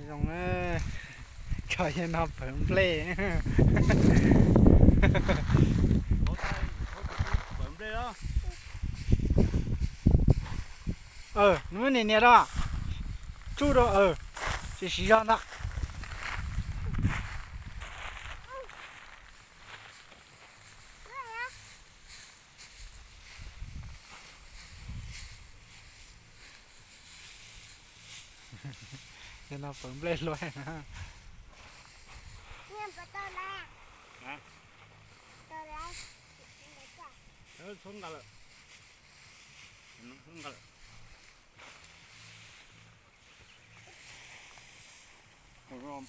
Zoo, tso yog no pawv nplej. Nws nias nias rau, tsuj rau, tsis siv zog ntag. Yog no pawv nplej hlua na.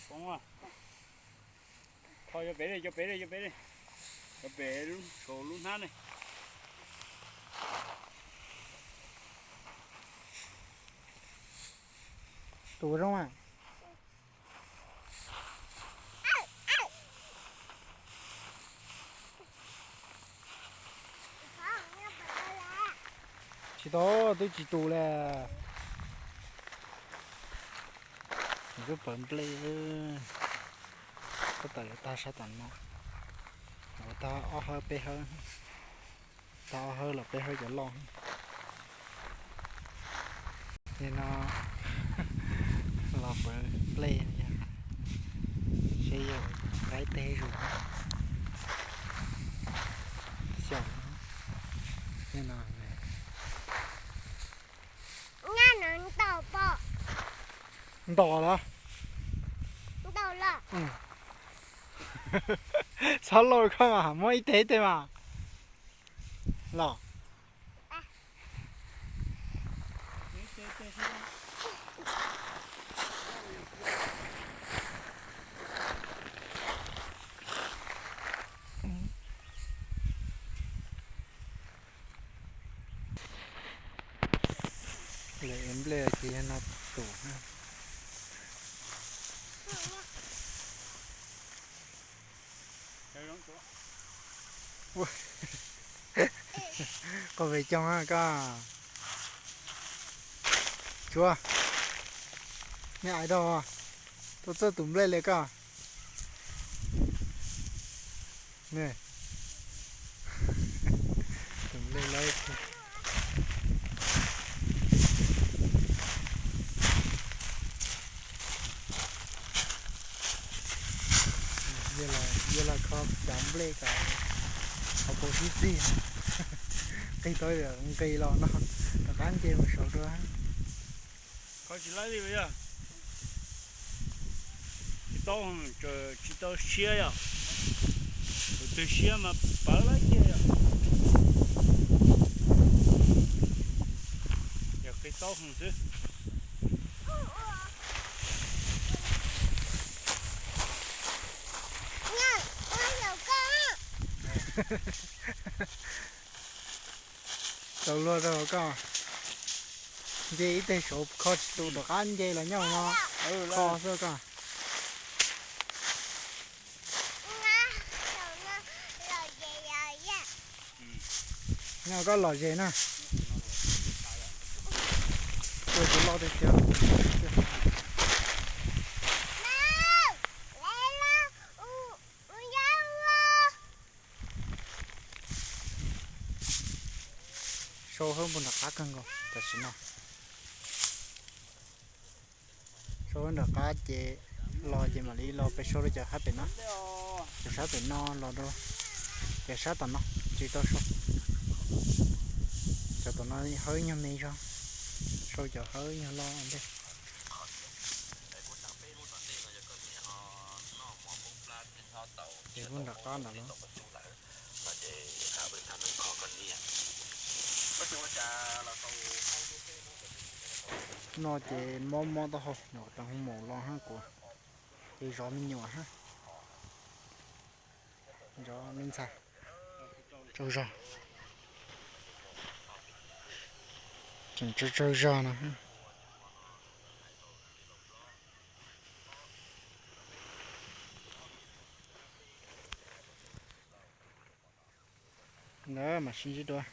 Poob, cov pem li, cov pem li, cov pem saum lub hnab ne. Tus zoo a. Tsis tau, twb tsis tus li. Lub pawv nplej, tab tom yuav tag sab tom no, yuav tag ob hawb peb hawb, tag ob hawb los peb hawb cov loj. Nim no los pawv nplej, seb yog nqaib teg zus. Xyaum no. Ntom los? Txhob lauj, koj mas muab ib teg ib teg mas los. Lawv ev nplej ces yog no tus. Qos pem coo koj. Tsuav, nej ais rau, tuaj txog tus nplej li koj. Tus nplej lawm. Yog los kho cov nplej kom hauv paus sib txig. Nqis tau nqis los no, rov qab nce mus saud dua. Kho tsis laib li yog tsis tau, tsis tau siab yog, tus twg siab mas pawv lawm tiag yog. Yog qis tau xwb. Tau luag rau koj. Nce ib teg saud kho tsis tus rov qab nce los nyob no, kho xwb koj. Nyob koj lom zem na. Ua tus loj tiag tiag. Sau hawb npuag nram qab kawg nkaus tam sim no. Sau hawb nram qab ces los ces mam li los pem sau rau cov hab pem no. Cov sab pem no los rau, cov sab tom no tsis tau sau. Cov tom no hawb nyuag me zog, sau cov hawb nyuag loj ntej. Ces kuj nram qab ntawd los. No ces mob mob taub hau, rov hu maum los hab kuv, ces zov me nyuam hab, zov me ntxhais, tsaug zog, tseem tsaug tsaug zog no. Ntawd mam sib ntsib dua.